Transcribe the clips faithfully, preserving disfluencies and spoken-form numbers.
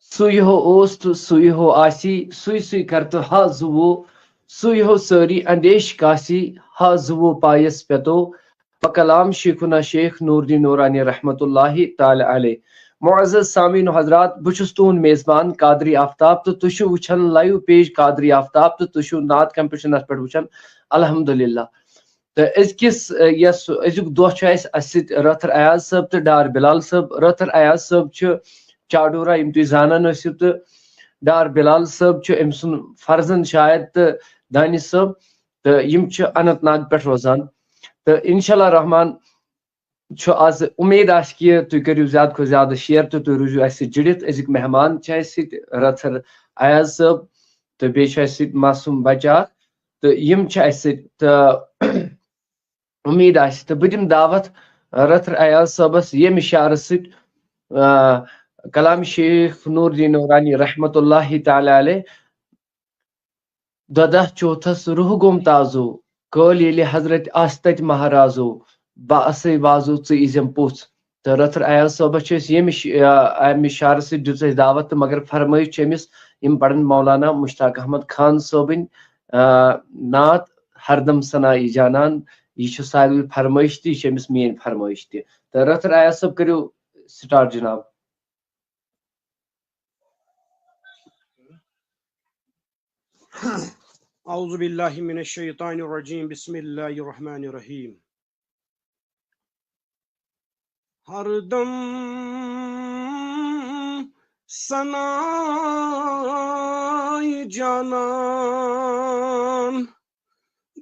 سُے ہو اوس تہٕ سُے ہو آسی، سُے سُے کرتہٕ ہا زُوو، سُے ہو سٲری اندیش کاسی، ہا زُوو پایس پٮ۪تو، بکلام شیخنا شیخ نور الدین نورانی رحمت اللہ تعالی علیہ۔ معزز سامعین و حضرات، بہٕ چھُس تُہُنٛد میزبان قادری آفتاب تہٕ تُہۍ چھِو وٕچھان لایو پیج قادری آفتاب تہٕ تُہۍ چھِو نعت کمپٹیشنس پٮ۪ٹھ وٕچھان۔ الحمدللہ۔ تہٕ أزکِس، ٲ، یۄس أزیُک دۄہ چھُ اَسہِ، اَسہِ سۭتۍ رٲتھٕر ایاز صٲب تہٕ ڈار بلال صٲب۔ رٲتھٕر ایاز صٲب چھِ چاڈورہ، یِم تُہۍ زانان ٲسِو، تہٕ ڈار بلال صٲب چھُ أمۍ سُنٛد فرزند شاید، تہٕ دانش صٲب، تہٕ یِم چھِ اننت ناگ پٮ۪ٹھ روزان۔ تہٕ انشاءاللہ رحمان چھُ آز، اُمید آسہِ کہِ تُہۍ کٔرِو زیادٕ کھۄتہٕ زیادٕ شیئر تہٕ تُہۍ روٗزِو اَسہِ سۭتۍ جُڑِتھ۔ أزِکۍ مہمان چھِ اَسہِ سۭتۍ رٲتھٕر ایاز صٲب تہٕ بیٚیہِ چھُ اَسہِ سۭتۍ معصوم بچہٕ اکھ، تہٕ یِم چھِ اَسہِ سۭتۍ۔ تہٕ اُمید آسہِ تہٕ بہٕ دِمہٕ دعوت رٲتھٕر ایاز صٲبس ییٚمہِ شعرٕ سۭتۍ، آ، کلام شیخ نور الدین نورانی رحمت اللہ تعالی علیہ۔ دۄدہ چوتھس روح گوم تازو، کٲلۍ ییٚلہِ حضرت آس تتہِ مہرازو، بہ اسے وازو ژٕ ایٖزٮ۪م پوٚژھ۔ تہٕ رٲتھٕر ایاز صٲبس چھِ أسۍ ییٚمہِ ش-، آ، امہِ شعرٕ سۭتۍ دِژ اَسہِ دعوت، تہٕ مگر فرمٲیش چھِ أمِس، یِم پرن مولانا مشتاق احمد خان صٲبٕنۍ، آ، نعت ہردم ثنایی جانان۔ یہِ چھُ ساروی فرمٲیش تہِ، یہِ چھِ أمِس میٲنۍ فرمٲیش تہِ۔ تہٕ رٲتھٕر ایاز صٲب، کٔرِو سٹارٹ جناب۔ أعوذ بالله من الشيطان الرجيم. بسم الله الرحمن الرحيم. ہردم ثنایی جانان،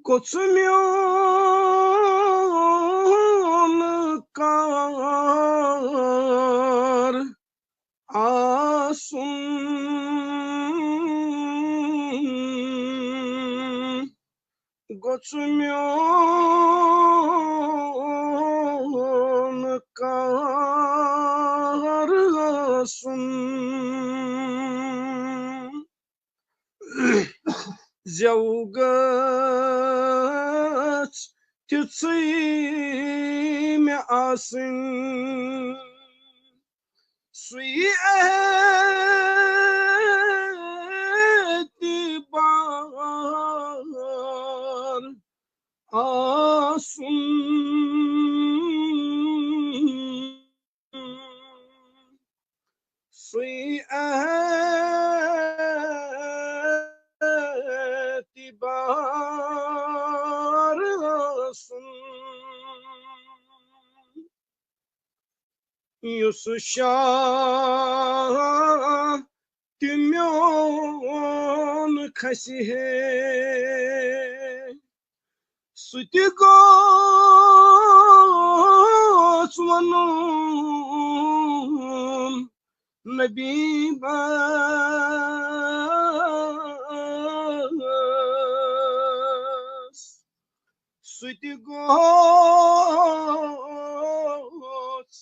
گوٚژھ میون کار آسُن، گوٚژھ میون کار آسُن۔ زٮ۪و گٔژھ تِژھٕے مےٚ آسٕنۍ، سُے اعتبار آسُن۔ سُے اعتبار آسُن، یُس شاہ تہِ میون کھسہِ ہے، سُہ تہِ گوٚژھ وَنُن نبی بس، سُہ تہِ گوٚژھ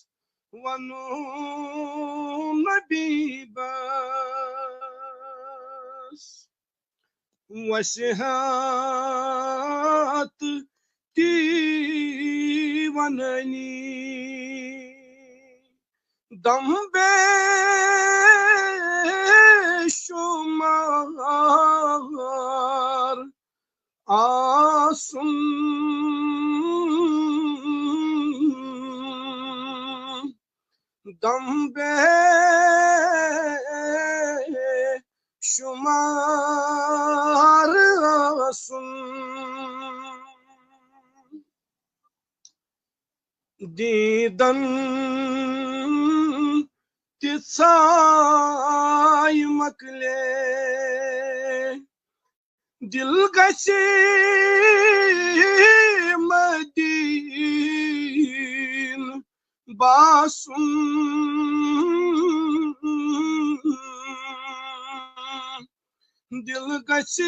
وَنُن نبی بس۔ وصیحت تی ونانی، دم بے شمار آسن، دم بے شمار آسن۔ دیدن تہِ ژھایہِ مۄکلے، دل گژھِ مدین باسُن، دل گژھِ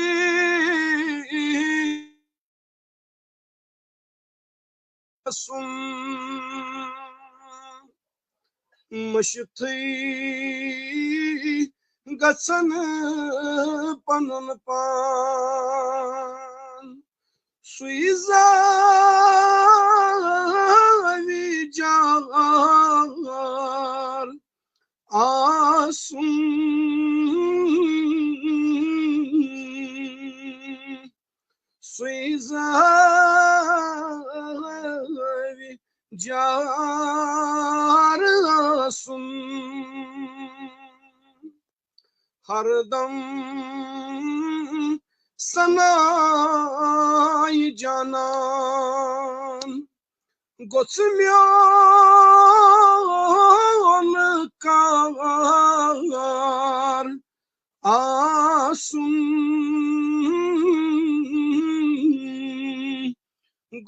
آسُن۔ مٔشِتھٕے گژھن پنُن پان، سُے زاوِ جار آ سُنٛد، سُے زاوِ جار آسُن۔ ہردم ثناے جانان گوٚژھ میون کار آسُن،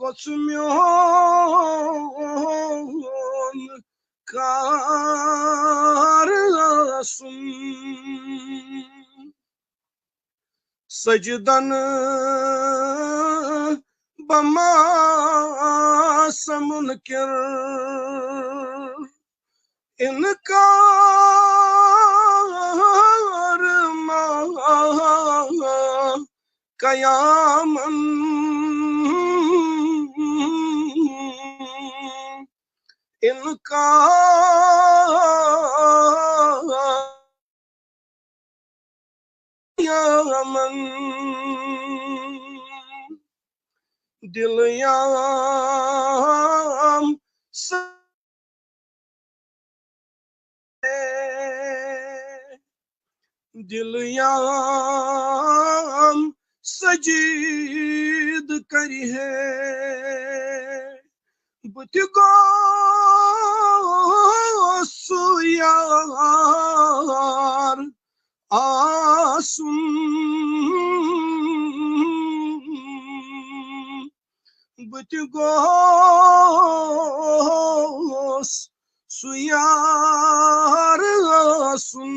گوٚژھ میون کار آسُن۔ سجدن بما سمنکر، انکار ما قیامن، انکار یمن۔ دل یام س-، دل یام سجید کری ہے۔ بہٕ تہِ گوٚژھ سُہ یار آسُن۔ بہٕ تہِ گوٚژھ سُہ یار آسُن۔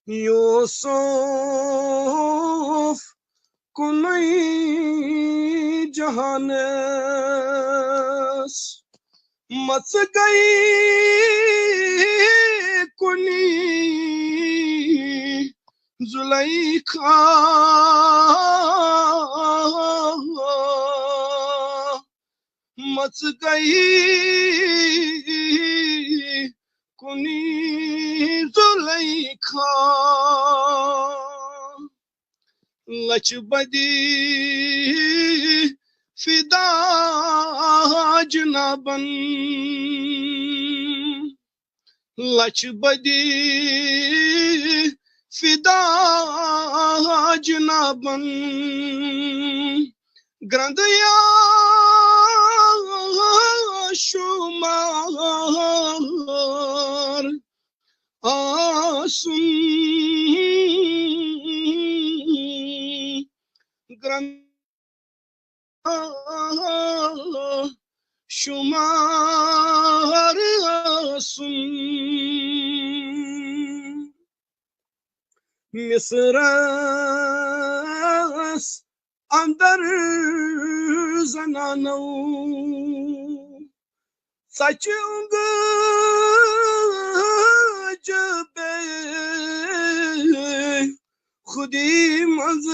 یوسف کُنُے جہانس، مژ گئی کُنی زلیخا۔ مژ گئی کُنی زلیخا۔ لچھ بدی فدا جنابن، لچھ بدی فدا جنابن، گرند یا شمار آسُن، گرند شمار آسُن۔ مصرس اندر زنانو ژچہِ اونگج بے خودی منٛز۔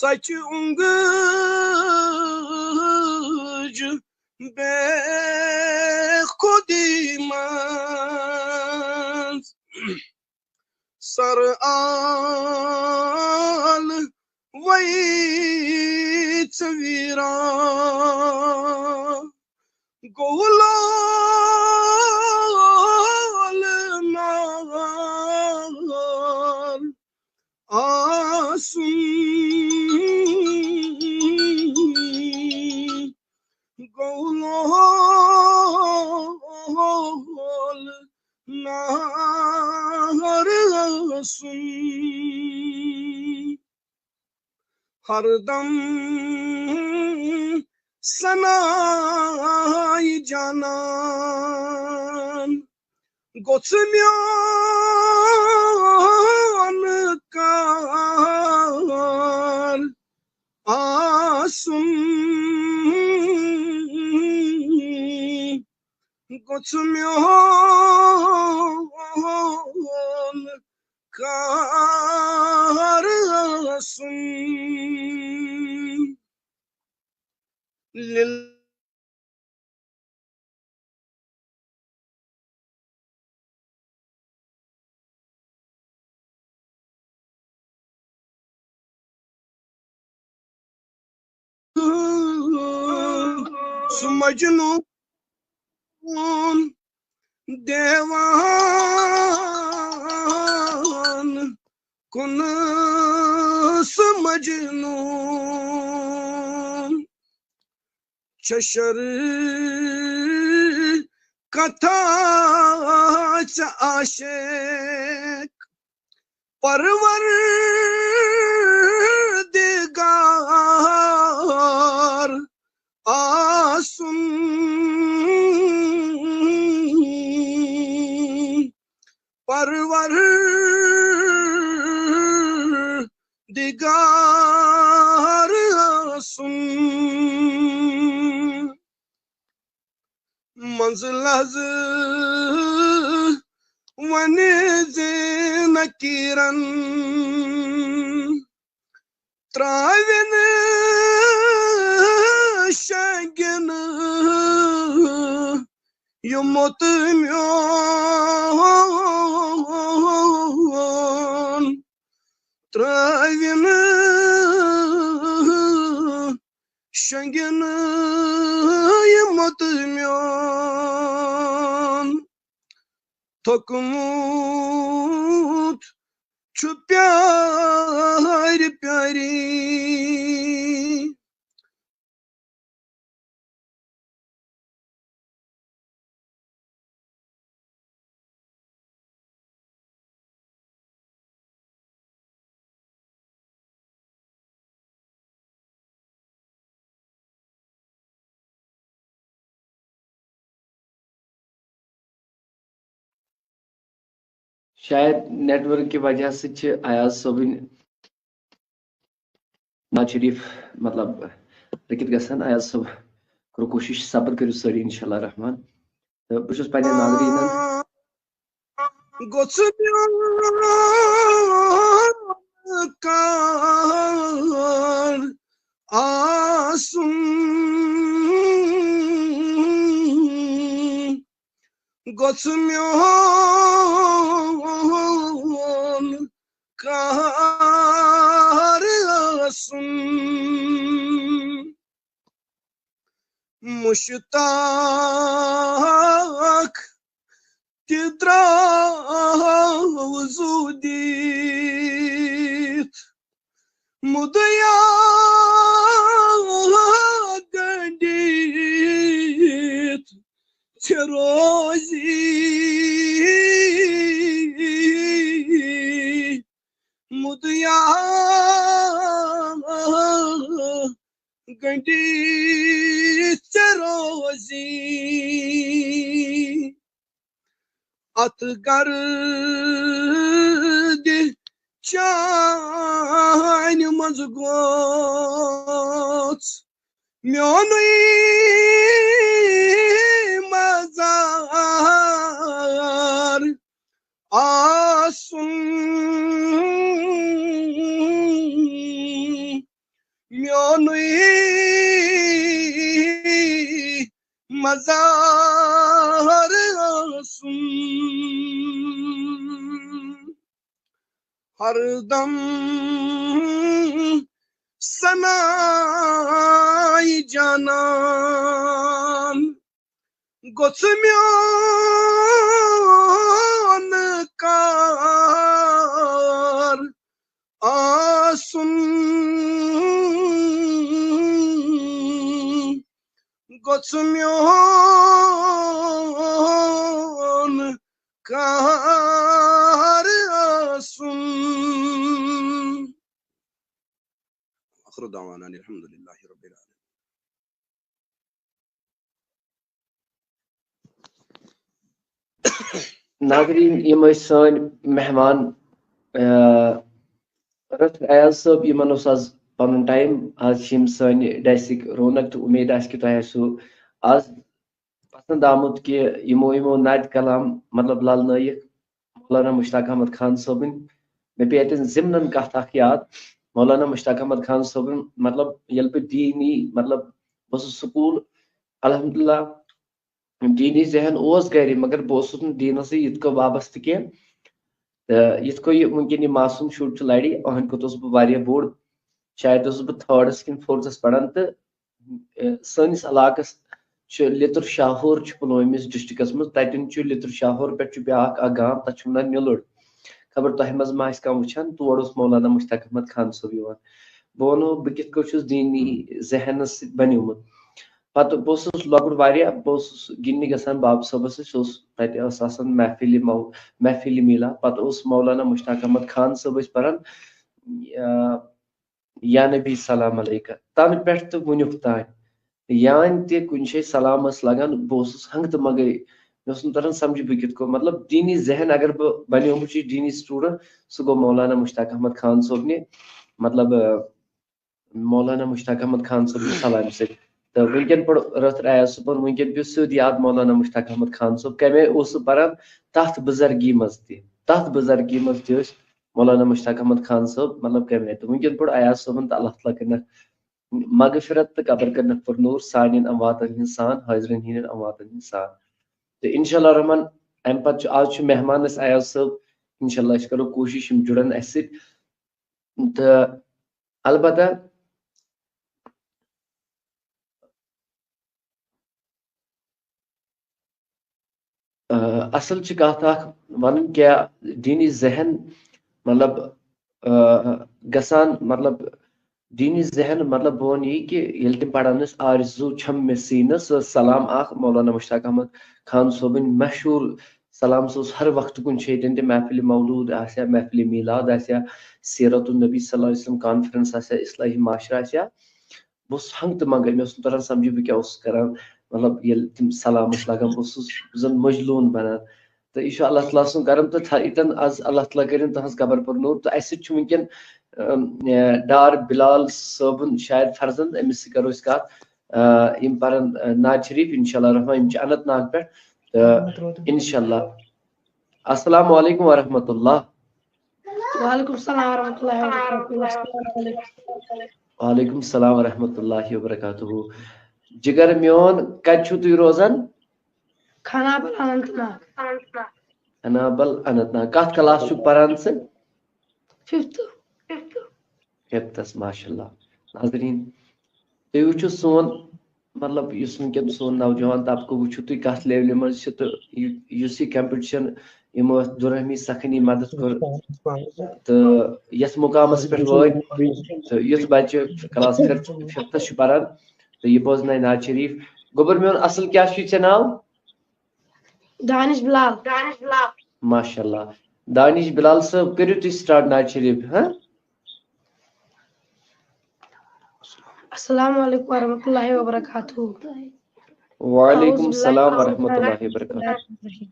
ژچہِ اونگج بے خودی منٛز۔ سر آل ویت ویران گولال نار آسُن، گولال نار آسُن۔ ہردم ثناے جانان گوٚژھ میون کار آسُن، گوٚژھ میون کار آسُن۔ لل سُہ مجنون دیوان کُن، سُہ مجنون۔ چھےٚ شر کتھا ژےٚ عاشق پروردگار آسُن۔ پروردگار آسُن۔ منٛزٕ لحظہٕ ونہِ زِ نکیرن ترٛاوِ نہٕ شنگن یہِ موٚت میون۔ ترٛاوِ نہٕ شنگن یہِ موٚت میون۔ تھوٚکمُت چھُ پیارِ پیاری۔ شاید نیٹ ورک کہِ وجہ سۭتۍ چھِ ایاز صٲبٕنۍ نواز شریف، مطلب، رٔکِتھ گژھان۔ ایاز صٲب، کٔرِو کوٗشِش، صبر کٔرِو سٲری، انشاءاللہ رحمان۔ تہٕ بہٕ چھُس پننٮ۪ن ناظریٖنن گوٚژھ میون کار آسُن۔ گوٚژھ میون کار آسُن۔ مشتاق تہِ درٛاو زُو دِتھ، مُدعا گنٛڈِتھ ژےٚ روزی۔ مُدعا گنٛڈِتھ ژےٚ روزی۔ اتھ گردِ چانہِ منٛز گوٚژھ میونُے مزار آسُن۔ میونُے مزار آسُن۔ ہردم سنائی جانان، گوٚژھ میون کار آسُن۔ گوٚژھ میون کار آسُن۔ آخر دعوانا الحمد لله رب العالمين۔ ناظریٖن، یِم ٲسۍ سٲنۍ مہمان، آ، رٕژ ایاز صٲب، یِمن اوس آز پنُن ٹایم۔ آز چھِ یِم سٲنۍ ڈیسٕکۍ رونق، تہٕ اُمید آسہِ کہِ تۄہہِ آسِوٕ آز پسند آمُت کہِ یِمو، یِمو نعتِ کلام، مطلب، للنٲیِکھ مولانا مشتاق احمد خان صٲبٕنۍ۔ مےٚ پیٚیہِ اَتٮ۪ن ضمنن کتھ اکھ یاد۔ مولانا مشتاق احمد خان صٲبٕنۍ، مطلب، ییٚلہِ بہٕ دیٖنی، مطلب، بہٕ اوسُس سکوٗل، الحمدللہ، دیٖنی ذہن اوس گرِ، مگر بہٕ اوسُس نہٕ دیٖنس سۭتۍ یِتھ کٔنۍ وابستہٕ کینٛہہ۔ تہٕ یِتھ کٔنۍ یہِ وٕنکیٚن یہِ معصوم شُر چھُ لرِ، أہنٛدِ کھۄتہٕ اوسُس بہٕ واریاہ بوٚڑ۔ شاید اوسُس بہٕ تھٲڈس کِنہٕ فورتھس پران، تہٕ، اے، سٲنِس علاقس چھُ لِتُر شاہور، چھُ پُلوٲمِس ڈسٹرکٹس منٛز، تتٮ۪ن چھُ لِتُر شاہور پٮ۪ٹھ چھُ بیٛاکھ اکھ گام، تتھ چھِ ونان نِلُر۔ خبر تۄہہِ منٛز ما آسہِ کانٛہہ وٕچھان، تور اوس مولانا مشتاق احمد خان صٲب یِوان۔ بہٕ ونو بہٕ کِتھ کٔنۍ چھُس دیٖنی ذہنس سۭتۍ بنیومُت۔ پتہٕ بہٕ اوسُس لۄکُٹ واریاہ، بہٕ اوسُس گِنٛدنہِ گژھان بابہٕ صٲبس سۭتۍ، سُہ اوس تتہِ ٲس آسان محفلہِ مو-، محفلہِ میٖلا۔ پتہٕ اوس مولانا مشتاق احمد خان صٲب ٲسۍ پران، آ، یا نبی سلام علیکہ، تنہٕ پٮ۪ٹھ تہٕ وُنیُک تام۔ یان تہِ کُنہِ جایہِ سلام ٲس لگان، بہٕ اوسُس ہنٛگہٕ تہٕ منٛگے، مےٚ اوس نہٕ تران سمجھِ بہٕ کِتھ کٔنۍ، مطلب، دیٖنی ذہن اگر بہٕ بنیومُت چھُس دیٖنی student، سُہ گوٚو مولانا مشتاق احمد خان صٲبنہِ، مطلب، آ، مولانا مشتاق احمد خان صٲبنہِ سلامہِ سۭتۍ۔ تہٕ وٕنکیٚن پوٚر رٲتھٕر ایاز صٲبن، وٕنکیٚن پیوٚو سیوٚد یاد مولانا مشتاق احمد خان صٲب کمہِ آیہِ اوس سُہ پران تتھ بُزرگی منٛز تہِ، تتھ بُزرگی منٛز تہِ ٲسۍ مولانا مشتاق احمد خان صٲب، مطلب، کمہِ آیہِ۔ تہٕ وٕنکیٚن پوٚر ایاز صٲبن تہٕ اللہ تعالیٰ کٔرنکھ مغفرت تہٕ قبر کٔرنکھ پُر نوٗر سانٮ۪ن امواتن ہٕنٛز سان، حٲضرن ہٕنٛدٮ۪ن امواتن ہٕنٛز سان۔ تہٕ انشاء اللہ الرحمن، امہِ پتہٕ چھُ، آز چھُ مہمان اسہِ ایاز صٲب، انشاء اللہ أسۍ کرو کوٗشش یِم جُڑن اسہِ سۭتۍ۔ تہٕ البتہ، آ، اصل چھِ کتھ اکھ ونٕنۍ کیٛاہ، دیٖنی ذہن، مطلب، آ، گژھان، مطلب، دیٖنی ذہن، مطلب، بہٕ ونہٕ یی کہِ ییٚلہِ تِم پران ٲسۍ، آرزو چھم مےٚ سیٖنس، سۄ ٲس سلام اکھ مولانا مشتاق احمد خان صٲبٕنۍ مشہوٗر سلام۔ سُہ اوس ہر وقتہٕ کُنہِ چھُ ییٚتٮ۪ن تہِ محفلِ مولوٗد آسہِ ہا، محفلِ میٖلاد آسہِ ہا، سیرت النبی صلی اللہ علیہ وسلم کانفرنس آسہِ ہا، اصلاحی معاشرٕ آسہِ ہا، بہٕ اوسُس ہنٛگہٕ تہٕ منٛگہٕ، مےٚ اوس نہٕ تران سمجھِ بہٕ کیٛاہ اوسُس کران۔ مطلب، ییٚلہِ تِم سلام ٲسۍ لگان، بہٕ اوسُس زن مجنوٗن بنان۔ تہٕ یہِ چھُ اللہ تعالیٰ سٕنٛز کرم تہٕ تھا-، ییٚتٮ۪ن از اللہ تعالیٰ کٔرِن تُہنٛز قبر پُر نوٗر۔ تہٕ اَسہِ سۭتۍ چھُ وٕنکیٚن، اَم، اے، ڈار بلال صٲبُن شاید فرزند، أمِس سۭتۍ کرو أسۍ کتھ۔ آ، یِم پرن، آ، نعت شریف، انشاءاللہ الرحمن، یِم چھِ اننت ناگ پٮ۪ٹھ۔ تہٕ انشاءاللہ۔ السلام علیکم ورحمۃ اللہ۔ وعلیکم السلام ورحمۃ اللہ وبرکاتہ۔ السلام علیکم۔ وعلیکم السلام ورحمۃ اللہ وبرکاتہ۔ جگر میون، کتہِ چھِو تُہۍ روزان؟ خانابل اننت ناگ۔ خانابل اننت ناگ۔ کتھ کلاس چھُکھ پران ژٕ؟ ففتھ۔ ففتھس، ماشاء اللہ۔ ناظریٖن، تُہۍ وٕچھِو سون، مطلب، یُس وٕنکیٚن سون نوجوان طبقہٕ وٕچھِو تُہۍ کتھ لیولہِ منٛز چھِ، تہٕ یہِ، یُس یہِ competition یِمو اتھ دُرہمی سخنی مدد کوٚر تہٕ یتھ مقامس پٮ۪ٹھ وٲتۍ، تہٕ یُتھ بچہِ کلاس ففتھس چھُ پران تہٕ یہِ بوزنایہِ نعت شریف۔ گوٚبُر میون، اصل کیٛاہ چھُے ژےٚ ناو؟ دانش بلال۔ ماشاء اللہ۔ دانش بلال صٲب، کٔرِو تُہۍ start نعت شریف، ہاں؟ السلام علیکم ورحمۃ اللہ وبرکاتہ۔ وعلیکم السلام ورحمۃ اللہ وبرکاتہ۔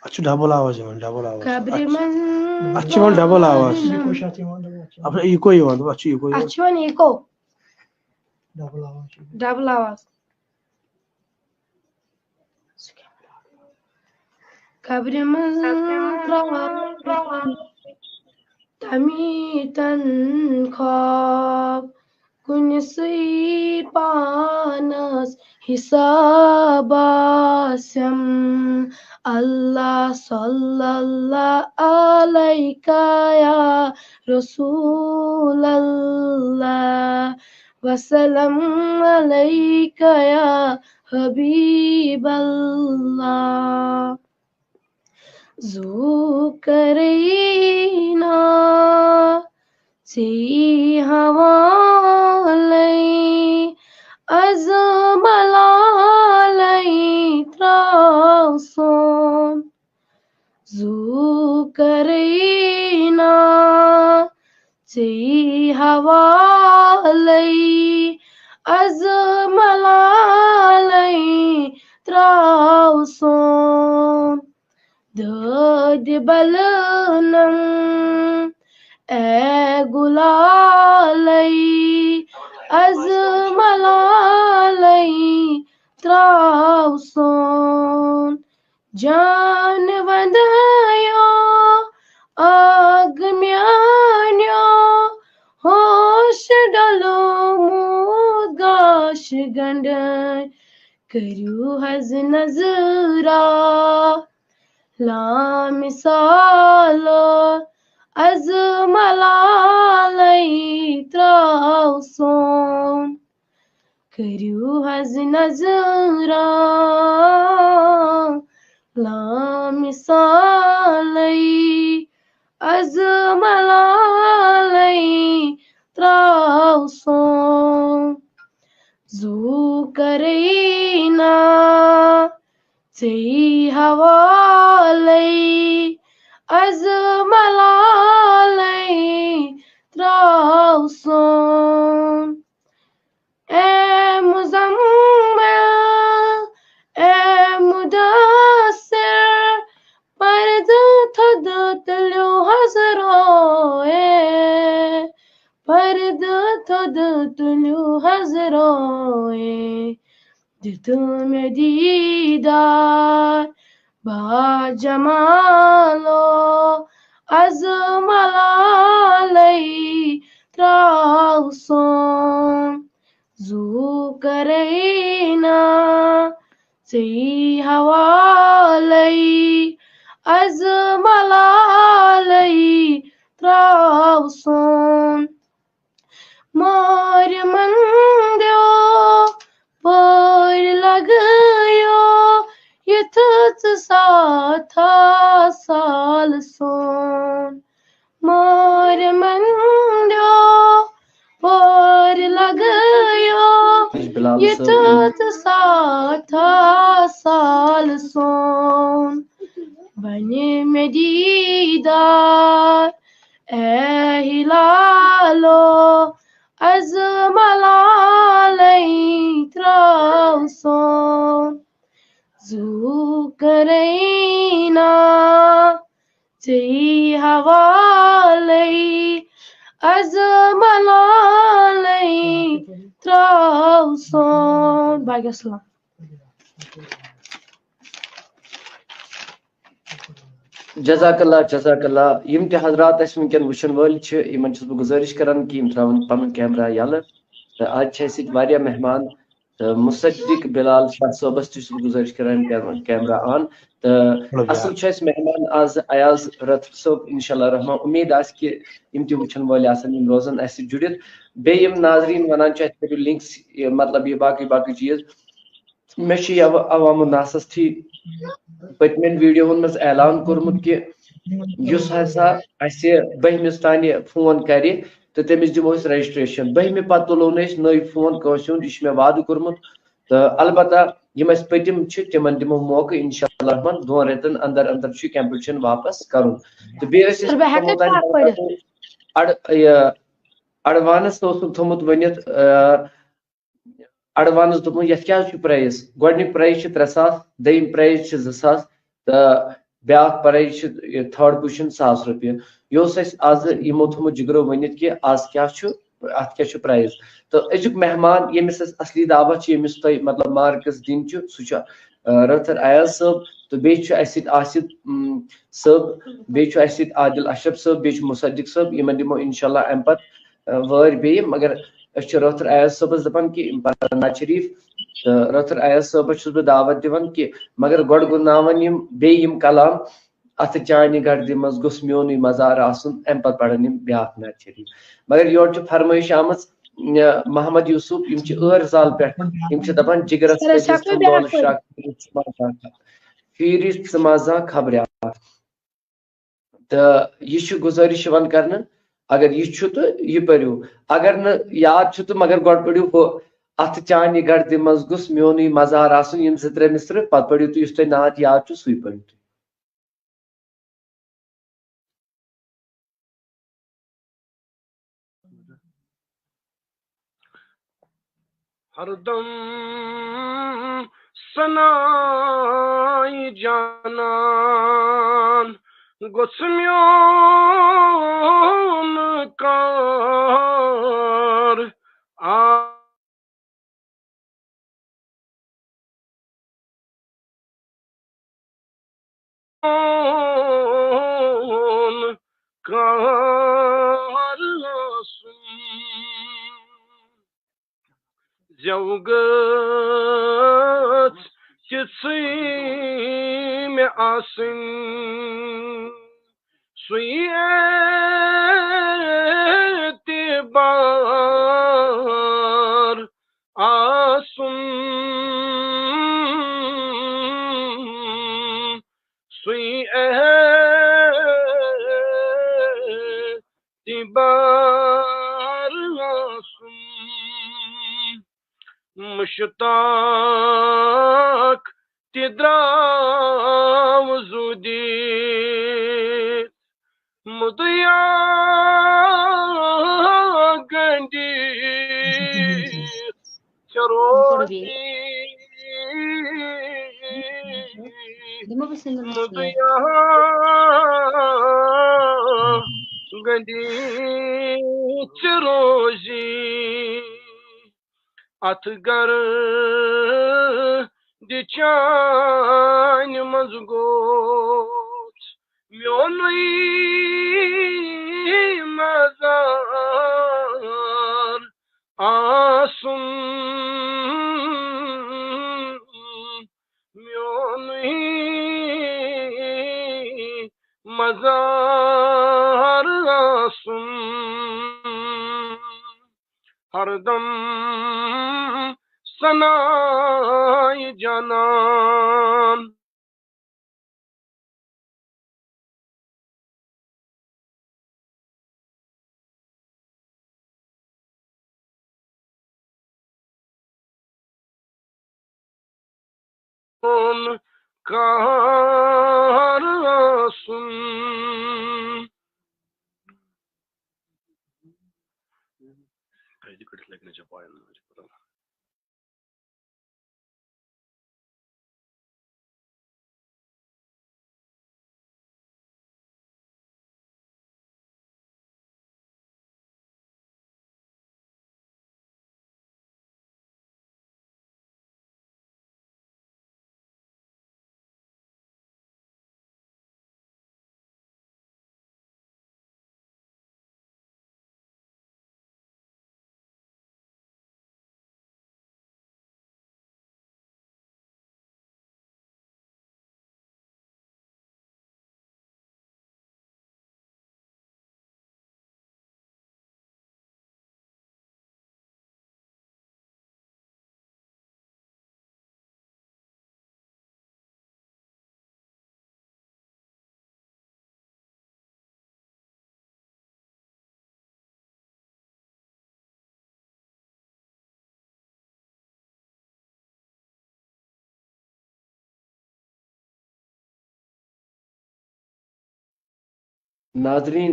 اتھ چھُ double آواز یِوان، double آواز۔ قبرِ منٛز اتھ چھُ یِوان double آواز۔ اتھ چھُ echo یِوان، دوٚپُن، اتھ چھُ echo یِوان۔ اتھ چھُ یِوان echo۔ Double آواز چھُ۔ Double آواز۔ قبرِ منٛز ترٛاوان تمیٖتن خواب، کُنہِ سٕے پانس حساب آسٮ۪م۔ اللہ صلی اللہ علیک یا رسول اللہ، وسلم علیک یا حبیب اللہ۔ زُو کَرَے نا ژے حوالَے، از ملالَے ترٛاو سون۔ زُو کَرَے نا ژے حوالَے، از ملالَے ترٛاو سون۔ دٲدِ بلنم اے گُلالَے، از ملالَے ترٛاو سون۔ جان وندیو آگ میانیو، ہوش ڈلومُت گا لاش گنڈن، کٔرِو حظ نظرا لامثال از ملالے تراو سون۔ کٔرِو حظ نظرا لامثالے از ملالے تراو سون۔ زو کرینا ژے حوالے از ملالے تراو سون۔ اے مزمل، اے مدثر، پردٕ تھوٚد تُلِو حظ روے، پردٕ تھوٚد تُلِو حظ روے۔ دِتہٕ مےٚ دیٖدار با جمالو از ملالے تراو سون۔ زو کرینا ژے حوالے از ملالے تراو سون۔ مور مندیو پور لگیو یتھ ژٕ ساتھا سال سون۔ مور مندیو پور لگیو یتھ ژٕ ساتھا سال سون۔ بنہِ مےٚ دیٖدار اے ہلالو از ملالے تراو سون۔ زو کرینا ژے حوالے از ملالے تراو سون۔ باقی السلام۔ جزاک اللہ، جزاک اللہ۔ یِم تہِ حضرات اَسہِ وٕنکیٚن وٕچھن وٲلۍ چھِ، یِمن چھُس بہٕ گُزٲرِش کران کہِ یِم ترٛاوَن پنُن کیمرہ یَلہٕ۔ تہٕ آز چھِ اَسہِ ییٚتہِ واریاہ مہمان، تہٕ مُصدق بلال شاہ صٲبَس تہِ چھُس بہٕ گُزٲرِش کران کیمرہ، کیمرہ آن۔ تہٕ اَصٕل چھُ اَسہِ مہمان آز ایاز رٲتھر صٲب، انشاءاللہ الرحمن۔ اُمید آسہِ کہِ یِم تہِ وٕچھن وٲلۍ آسن، یِم روزن اَسہِ سۭتۍ جُڑِتھ۔ بیٚیہِ یِم ناظریٖن وَنان چھِ، اَسہِ کٔرِو لِنکٕس، یہِ مطلب، یہِ باقٕے باقٕے چیٖز۔ مےٚ چھُ یَوٕ عوام الناسَس تھی پٔتمٮ۪ن ویٖڈیووَن منٛز اعلان کوٚرمُت کہِ یُس ہسا اَسہِ بٔہمِس تانۍ فون کَرِ تہٕ تٔمِس دِمو أسۍ رجسٹریشن۔ بٔہمہِ پَتہٕ تُلو نہٕ أسۍ نٔے فون کٲنٛسہِ ہُنٛد، یہِ چھُ مےٚ وعدٕ کوٚرمُت۔ تہٕ البتہ یِم اَسہِ پٔتِم چھِ، تِمن دِمو موقعہٕ، انشاءاللہ الرحمن۔ دۄن رٮ۪تن اندر اندر چھُ یہِ کمپٹیشن واپس کرُن۔ تہٕ بیٚیہِ ٲسۍ أسۍ تِمو تام اڑ-، یہِ اڈوانس اوسُکھ تھوٚمُت ؤنِتھ، آ، اڈوانس دوٚپمُت، یتھ کیٛاہ حظ چھُ پرایس؟ گۄڈٕنیُک پرایس چھُ ترٛےٚ ساس، دوٚیِم پرایس چھُ زٕ ساس تہٕ بیٛاکھ پرایس چھُ، یہِ تھٲرڈ پُزیشن، ساس رۄپیہِ۔ یہِ اوس اَسہِ آز یِمو تھوٚمُت جِگرو ؤنِتھ کہِ آز کیٛاہ چھُ، اتھ کیٛاہ چھُ پرایس۔ تہٕ أزیُک مہمان، ییٚمِس اَسہِ اصلی دعوت چھِ، ییٚمِس تۄہہِ مطلب مارکس دِنۍ چھِ، سُہ چھُ، آ، رٲتھر ایاز صٲب، تہٕ بیٚیہِ چھُ اَسہِ سۭتۍ آصف، اۭم، صٲب، بیٚیہِ چھُ اَسہِ سۭتۍ عادل اشرف صٲب، بیٚیہِ چھُ مصدق صٲب۔ یِمن دِمو انشاءاللہ امہِ پتہٕ، آ، وٲرۍ بیٚیہِ، مگر أسۍ چھِ رٲتھر ایاز صٲبس دپان کہِ یِم پرن نعت شریف، تہٕ رٲتھر ایاز صٲبس چھُس بہٕ دعوت دِوان کہِ مگر گۄڈٕ گُناوان یِم بیٚیہِ یِم کلام، اتھٕ چانہِ گردِ منٛز گوٚژھ میونُے مزار آسُن، امہِ پتہٕ پرن یِم بیٛاکھ نعت شریف۔ مگر یورٕ چھِ فرمٲیش آمٕژ، آ، محمد یوسف، یِم چھِ ٲر زال پٮ۪ٹھ، یِم چھِ دپان، جگرس سر، أسۍ کٔرۍزِ ہٮ۪کو بیٛاکھ سندولہٕ پٔرِتھ؟ شاہ، شیٖرِتھ ژٕ ما زانکھ، شیٖرِتھ ژٕ ما زانکھ خبرِ اکھ۔ تہٕ یہِ چھِ گُزٲرِش یِوان کرنہٕ، اگر یہِ چھُ تہٕ یہِ پٔرِو، اگر نہٕ یاد چھُ تہٕ مگر گۄڈٕ پٔرِو ہُہ، اتھٕ چانہِ گردِ منٛز گوٚژھ میونُے مزار آسُن، یِم زٕ ترٛےٚ مصرٕ، پتہٕ پٔرِو تُہۍ یُس تۄہہِ نعت یاد چھُ سُے پٔرِو تُہۍ۔ ہردم ثنای جانان گوٚژھ میون کار آ کار آسُن۔ زٮ۪و گٔژھ تِژھٕے مےٚ آسٕنۍ، سُے اعتبار آسُن، سُے اعتبار آسُن۔ مُشتاق تہِ درٛاو زُو دِتھ، مُدعا گٔنٛڈِتھ چھِ روزی۔ مُدعا گٔنٛڈِتھ چھِ روزی۔ اتھ گردِ چانہِ منٛز گوٚژھ میونُے مزار آسُن، میونُے مزار آسُن۔ ہردم ثناے جانان۔ کار آسُن۔ ناظرین،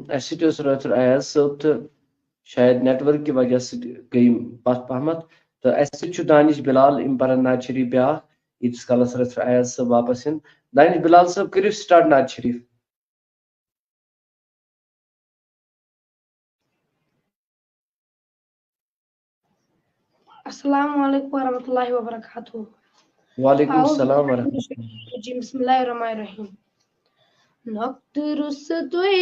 اسہِ سۭتۍ اوس رٲتھٕر ایاز صٲب تہٕ شاید نیٹ ورک کہِ وجہ سۭتۍ گٔے یِم پتھ پہمتھ۔ تہٕ اسہِ سۭتۍ چھُ دانش بلال، یِم پرن نعت شریف بیاکھ، ییٖتِس کالس رٲتھٕر ایاز صٲب واپس یِن۔ دانش بلال صٲب، کٔرِو سٹارٹ نعت شریف۔ السلام علیکم ورحمۃ اللہ وبرکاتہ۔ وعلیکم السلام ورحمۃ اللہ۔ بسم اللہ الرحمن الرحیم۔ نۄقطہٕ روٚستُے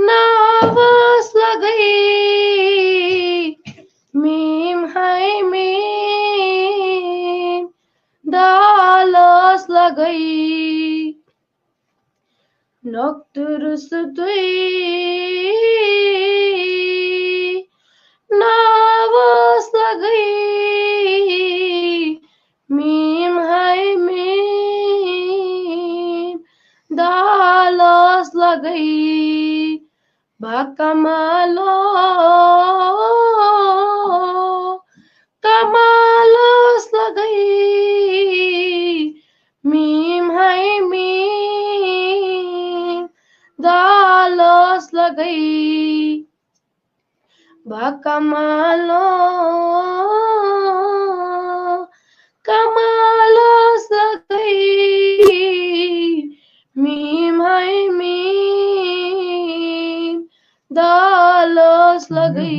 ناوَس لگٲے، میٖم ہاے میٖم دالَس لگٲے۔ نۄقطہٕ روٚستُے ناوَس لگٲے، میٖم ہاے میٖم دالَس لگٲے۔ با کمالو کمالَس لگٲے، میٖم ہاے میٖم دالَس لگٲے۔ با کمالو کمالَس لگٲے، میٖم ہاے میٖم دالَس لگٲے۔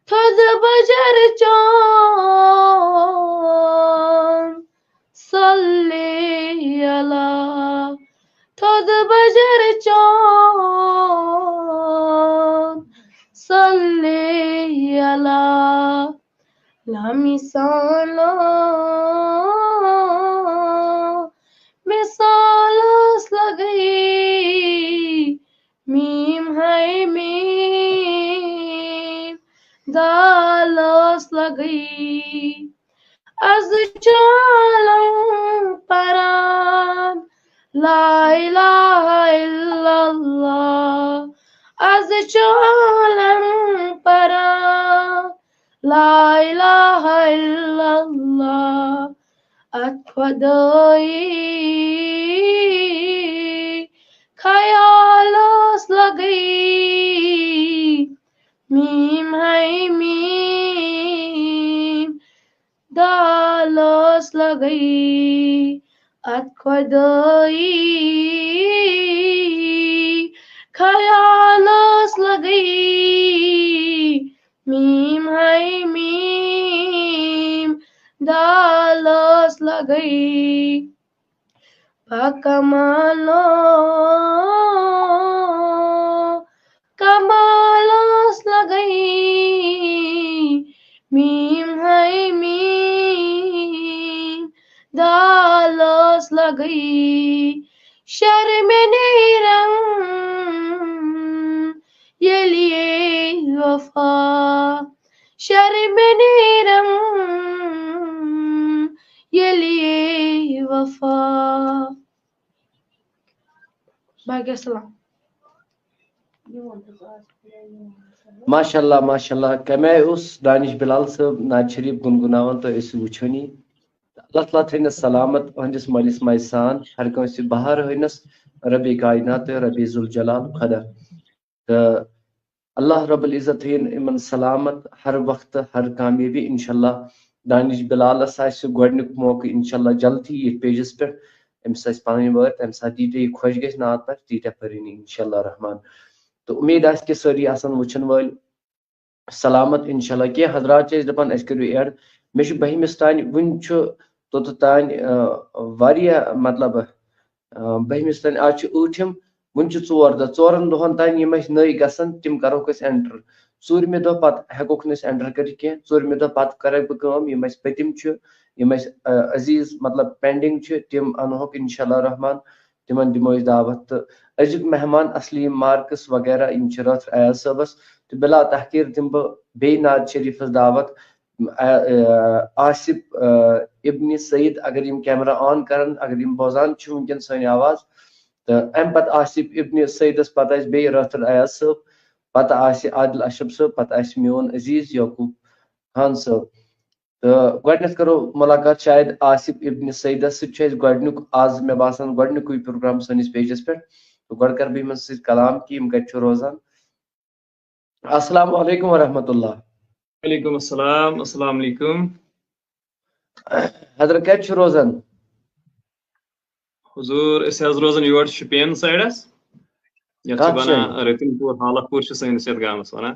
تھوٚد بجر چون صلی علی، تھوٚد بجر چون صلی علی لامثالو، مثالس لگئی میم ہے میم، دالس لگئی از چالم پران، لا الہ الا اللہ، از چالم پران، لا الہ الا اللہ، ات خدائی خیالس لگئی میم ہے میم، دالس لگئی ات خدائی خیالس لگئی میم ہے میم، دالس لگئی بکمالو، کمالس لگئی میم ہے میم، دالس لگئی شرم نیرم ییٚلہِ وفا، شرم نیرم ییٚلہِ وفا۔ باقی السلام۔ ماشاء اللہ، ماشاء اللہ۔ کمہِ آیہِ اوس دانش بلال صٲب نعت شریف گنگناوان، تُہۍ ٲسِو وٕچھٲنی۔ اللہ تعالیٰ تھٲینَس سلامت، أہٕنٛدِس مٲلِس ماجہِ سان، ہر کٲنٛسہِ بہار ہٲینَس ربِ کائنات، ربِ ذوالجلال خدا۔ تہٕ اللہ رب العزت تھٲیِن یِمن سلامت ہر وقتہٕ، ہر کامیٲبی۔ انشاءاللہ دانش بلالس آسہِ گۄڈٕنیُک موقعہٕ انشاءاللہ جلدی ییٚتھۍ پیجس پٮ۪ٹھ۔ أمِس آسہِ پنٕنۍ وٲرۍ، تمہِ ساتہٕ ییٖتیٛاہ یہِ خۄش گژھِ نعت پرِ، تیٖتیٛاہ پرِ یہِ انشاءاللہ رحمان۔ تہٕ اُمید آسہِ کہِ سٲری آسن وٕچھن وٲلۍ سلامت انشاءاللہ۔ کینٛہہ حضرات چھِ أسۍ دَپان اَسہِ کٔرِو add۔ مےٚ چھُ بٔہمِس تانۍ، وٕنہِ چھُ توٚتَتھ تانۍ، آ، واریاہ، مطلب، آ، بٔہمِس تانۍ، آز چھُ ٲٹھِم، وٕنہِ چھِ ژور دۄہ، ژورَن دۄہَن تانۍ یِم اَسہِ نٔے گژھن، تِم کَرہوکھ أسۍ enter۔ ژوٗرمہِ دۄہ پَتہٕ ہٮ۪کوکھ نہٕ أسۍ enter کٔرِتھ کینٛہہ۔ ژوٗرمہِ دۄہ پَتہٕ کَرَے بہٕ کٲم، یِم اَسہِ پٔتِم چھِ، یِم اَسہِ، آ، عزیٖز، مطلب، pending چھِ، تِم اَنہوکھ انشاءاللہ رحمان، تِمَن دِمو أسۍ دعوت۔ تہٕ أزیُک مہمان اصلی یِم مارکس وغیرہ، یِم چھِ رٲتھٕر ایاز صٲبَس، تہٕ بلا تحقیر دِمہٕ بہٕ بیٚیہِ نعت شریفس دعوت، آ، آ، آصف، آ، ابن سعید، اگر یِم camera on کرن، اگر یِم بوزان چھِ وٕنکیٚن سٲنۍ آواز، تہٕ امہِ پتہٕ آصف ابن سعیدس پتہٕ آسہِ بیٚیہِ رٲتھٕر ایاز صٲب، پتہٕ آسہِ عادل اشرف صٲب، پتہٕ آسہِ میون عزیز یعقوب خان صٲب۔ تہٕ گۄڈٕنیتھ کرو ملاقات شاید آصف ابن سعیدس سۭتۍ۔ چھُ اَسہِ گۄڈٕنیُک، آز مےٚ باسان گۄڈٕنیُکُے پروگرام سٲنِس پیجس پٮ۪ٹھ۔ تہٕ گۄڈٕ کرٕ بہٕ یِمن سۭتۍ کلام کہِ یِم کتہِ چھِ روزان۔ السلام علیکم ورحمۃ اللہ۔ وعلیکم السلام، السلام علیکم۔ حضرت کتہِ چھِ روزان؟ حضور، أسۍ حظ روزان یور شُپین سایڈس، یتھ چھِ کتھ ونان جایہِ؟ رتن پور، حالت پور چھِ سٲنِس یتھ گامس ونان۔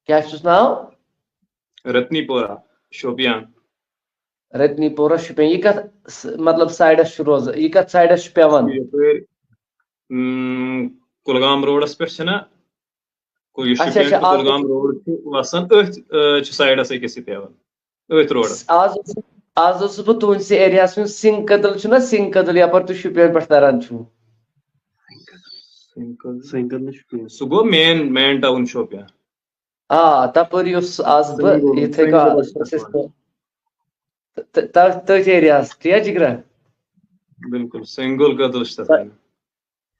کیٛاہ چھُس ناو؟ رتنی پورہ، شوپیان۔ رتنی پورہ، شُپین۔ یہِ کتھ س-، مطلب سایڈس چھُ روزان؟ یہِ کتھ سایڈس چھُ پیوان؟ یپٲرۍ، اۭں، کُلگام روڈس پٮ۪ٹھ چھِنہ، کُ-، یُس اچھا، شُپین اچھا، ٹُو آز کُلگام روڈ چھُ وسان، أتھۍ، آ، چھُ سایڈس أکِس یہِ پیوان، أتھۍ روڈس۔ آز اوسُس، آز اوسُس بہٕ تُہنٛدسٕے ایریاہس منٛز، سنگ کدل چھُنہ، سنگ کدل یپٲرۍ تُہۍ شُپین پٮ۪ٹھ تران چھُو۔ سنگ کدل چھُ شُپین۔ سُہ گوٚو مین، مین ٹاوُن شوپیان۔ آ، تپٲری اوسُس آز بہٕ، سنگل، یِتھے کٔنۍ سنگل آز اوس اَسہِ تہٕ، تہٕ، تہٕ، تٔتھۍ ایریاہس، تی ہا جگرا؟ بِلکُل، سنگل کدل چھُ تتھ وَنان۔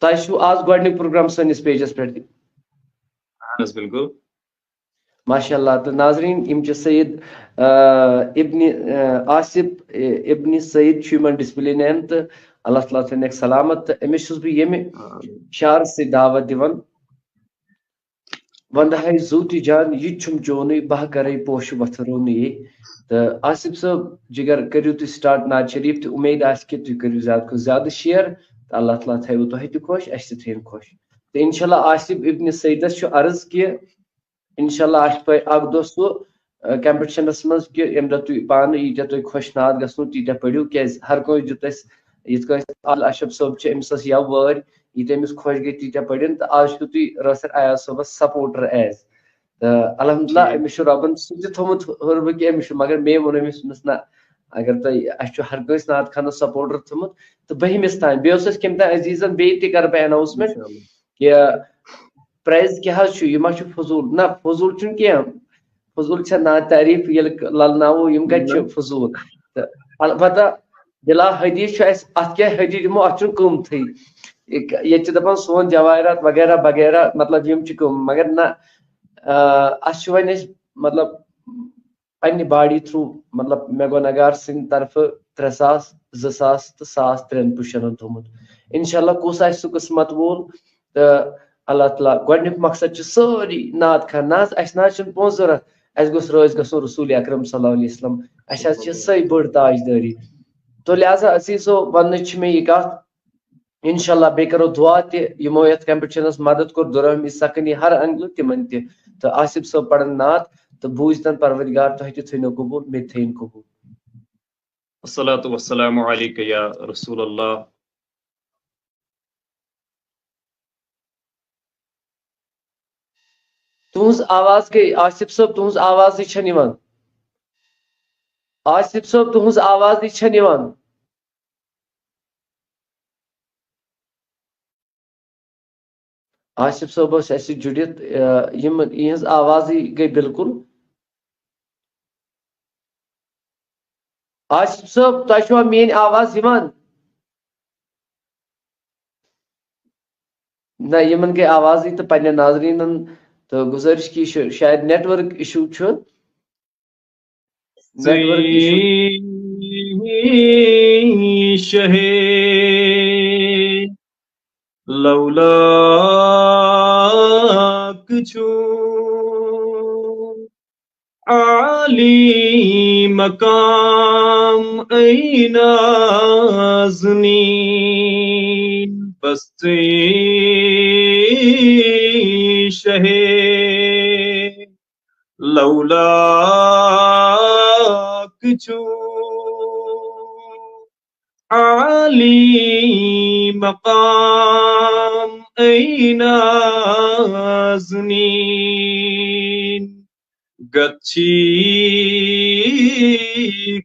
تۄہہِ چھُو آز گۄڈٕنیُک پروگرام سٲنِس پیجس پٮ۪ٹھ۔ اہن حظ، بِلکُل۔ ماشاء اللہ۔ تہٕ ناظریٖن، یِم چھِ سید، آ، ابن، آ، آصف، آ، ابن سید چھُ یِمن ڈسپلے نین، تہٕ اللہ تعالیٰ تھٲینَکھ سلامت۔ تہٕ أمِس چھُس بہٕ ییٚمہِ آ، شعر سۭتۍ دعوت دِوان، وندٕ ہے زُو تہِ جان، یہِ تہِ چھُم چونُے، بہٕ ہا کرے پوشہٕ وۄتھٕ رونُے۔ تہٕ آصف صٲب جگر، کٔرِو تُہۍ start نعت شریف، تہٕ اُمید آسہِ کہِ تُہۍ کٔرِو زیادٕ کھۄتہٕ زیادٕ share، تہٕ اللہ تعالیٰ تھٲیِو تۄہہِ تہِ خۄش، اَسہِ تہِ تھٲیِن خۄش۔ تہٕ انشاءاللہ آصف ابن سیدس چھُ عرض کہِ انشاءاللہ آسہِ تۄہہِ اکھ دۄہ سُہ، آ، competition منٛز کہِ ییٚمہِ دۄہ تُہۍ پانہٕ ییٖتیٛاہ تۄہہِ خۄش نعت گژھنو تیٖتیٛاہ پٔرِو، کیٛازِ ہر کٲنٛسہِ دیُت اَسہِ، یِتھ کٔنۍ عادل اشرف صٲب چھِ، أمِس ٲس یَوٕ وٲرۍ، ییٖتیٛاہ أمِس خۄش گٔے تیٖتیٛاہ پٔرِن، تہٕ آز چھُو تُہۍ رٲتھٕر ایاز صٲبس supporter as۔ تہٕ الحمدللہ، ٹھیٖک۔ أمِس چھُ رۄبَن سُہ تہِ تھوٚمُت ہیوٚر بہٕ کہِ أمِس چھُ، مگر مے ووٚن أمِس، دوٚپمَس، نہ، اگر تۄہہِ، اَسہِ چھُ ہر کٲنٛسہِ نعت خانَس سپورٹر تھوٚمُت، تہٕ بٔہمِس تام، بیٚیہِ اوس اَسہِ کٔمۍ تام عزیٖزَن، بیٚیہِ تہِ کَرٕ بہٕ اناؤنسمنٹ، اِنشاءاللہ۔ کہِ پرایز کیٛاہ حظ چھُ، یہِ ما چھُ فضوٗل؟ نہ، فضوٗل چھُنہٕ کینٛہہ، فضوٗل چھےٚ نعت تعریٖف ییٚلہِ لَلناوو، یِم کَتہِ چھِ نہ۔ فضوٗل؟ تہٕ البتہ بلا حدیث چھُ اَسہِ، اَتھ کیٛاہ حدیث دِمو، اَتھ چھُنہٕ قۭمتھٕے۔ یہِ، ییٚتہِ چھِ دَپان سون جواہرات وغیرہ وغیرہ، مطلب یِم چھِ قۭمت، مگر نہ، آ، اَسہِ چھُ وۄنۍ أسۍ، مطلب، پننہِ باڈی تھرو، مطلب، مےٚ گوٚو نگار سٕنٛدِ طرفہٕ ترٛےٚ ساس، زٕ ساس تہٕ ساس ترٛٮ۪ن پُشَنَن تھوٚمُت۔ اِنشاءاللہ کُس آسہِ سُہ قٕسمت وول، تہٕ اللہ تعالیٰ، گۄڈٕنیُک مقصد چھُ سٲری نعت خان، نہ حظ، اَسہِ نہ حظ چھُنہٕ پونٛسہٕ ضوٚرَتھ، اَسہِ گوٚژھ رٲضۍ گژھُن رسول اکرم صلی اللہ علیہ وسلم، اَسہِ حظ چھِ سۄے بٔڑ تاجدٲری۔ تو لہذا عزیزو، وَننٕچ چھِ مےٚ یہِ کَتھ، اِنشاءاللہ بیٚیہِ کَرو دُعا تہِ، یِمو یَتھ کمپِٹشَنَس مدد کوٚر، دُرہمی سخنی ہر انگلہٕ تِمَن تہِ، تہٕ آصف صٲب پَرَن نعت، تہٕ بوٗزتَن پروردگار تۄہہِ تہِ تھٲینو قبوٗل، مےٚ تہِ تھٲیِن قبوٗل۔ الصلاة والسلام عليك يا رسول الله۔ تُہٕنٛز آواز گٔے، آصف صٲب، تُہٕنٛز آوازٕے چھَنہٕ یِوان۔ آصف صٲب، تُہٕنٛز آوازٕے چھَنہٕ یِوان۔ آصف صٲب اوس اَسہِ سۭتۍ جُڑِتھ، آ، یِم، یِہٕنٛز آوازٕے گٔے بِلکُل۔ آصف صٲب، تۄہہِ چھُوا میٛٲنۍ آواز یِوان؟ نہ، یِمن گٔے آوازٕے، تہٕ پننٮ۪ن ناظریٖنن تہٕ گُزٲرِش کہِ یہِ چھُ شاید نیٹورک اِشوٗ چھُ۔ Network issue. شہے لولاک چھُ عالی مقام اے نازنین، بس ژے شہے لولاک چھُ عالی مقام اے نازنین، گژھی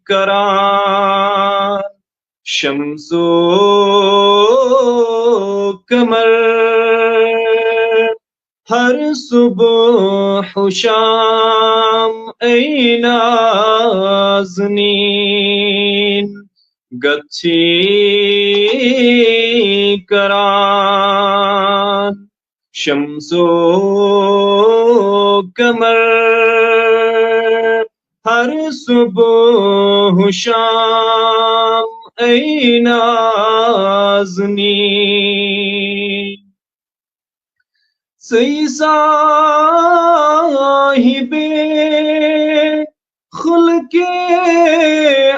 کران شمس و قمر ہر صبح و شام اے نازنین، گژھی کران شمس و قمر ہر صبح و شام اے نازنین۔ ژٕے صاحبِ خلقِ